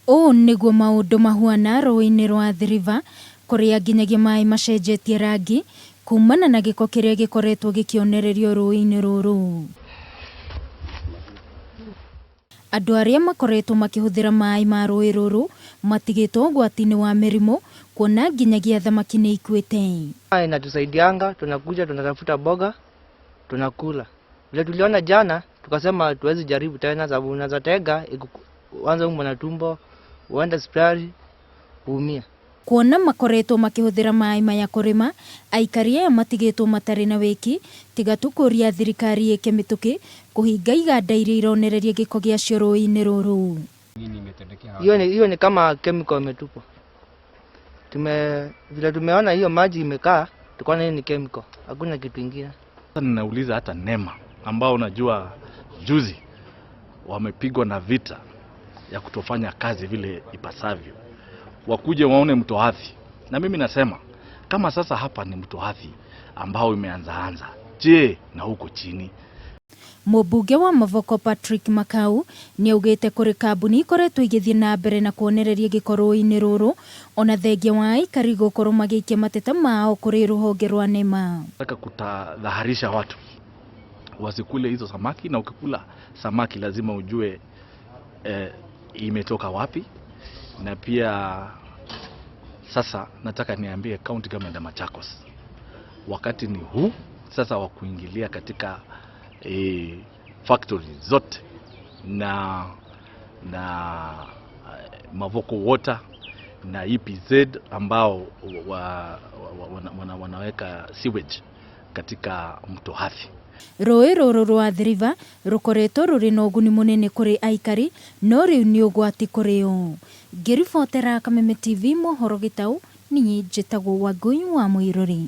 Ũũ nĩguo maũndũ mahuana rũĩ-inĩ rwa Athi River kũrĩa nginyagia maĩ macenjetie rangi kumana na gĩko kĩrĩa gĩkoretwo gĩkĩonererio rũĩ-inĩ rũrũ. Andũ arĩa makoretwo makĩhũthĩra maĩ ma rũĩ rũrũ matigĩtwo ũgwati-inĩ wa mĩrimũ kuona nginyagia thamaki nĩ ikuĩte. Inatusaidianga, tunakuja tunatafuta mboga tunakula. Vile tuliona jana tukasema tuwezi jaribu tena sababu unaweza tega uanze umwa na tumbo, uende hospitali uumie. Kuona makoretwo makĩhũthĩra maĩ maya kũrĩma, aikari aya matigĩtwo matarĩ na wĩki tiga tu kũria thirikari ĩke mĩtũkĩ kũhinga iganda iria ironereria gĩko gĩacio rũĩ-inĩ rũrũ. Hiyo ni kama chemical imetupwa. Vile tumeona hiyo maji imekaa, tukaona hiyo ni chemical, hakuna kitu ingine. Sasa ninauliza hata NEMA ambao unajua juzi wamepigwa na vita ya kutofanya kazi vile ipasavyo, wakuje waone mto Athi. Na mimi nasema kama sasa hapa ni mto Athi ambao imeanza anza, je, na huko chini? Mũmbunge wa Mavoko Patrick Makau nĩaugĩte kũrĩ kambuni ikoretwo igĩthiĩ na mbere na kuonereria gĩko rũĩ-inĩ rũrũ ona thengia wa aikari gũkorwo magĩikia mateta mao kũrĩ rũhonge rwa NEMA. Nataka kutadhaharisha watu wasikule hizo samaki, na ukikula samaki lazima ujue imetoka wapi. Na pia sasa nataka niambie county government ya Machakos, wakati ni huu sasa wa kuingilia katika factory zote na Mavoko Water na EPZ ambao wanaweka sewage katika mto Athi. Rũĩ rũrũ rwa Athi River rũkoretwo rũrĩ na ũguni mũnene kũrĩ aikari no rĩu nĩ ũgwati kũrĩ o. Ngĩribotera Kameme TV mohoro Gĩtaũ, niĩ njĩtagwo Wangũi wa Mũirũri.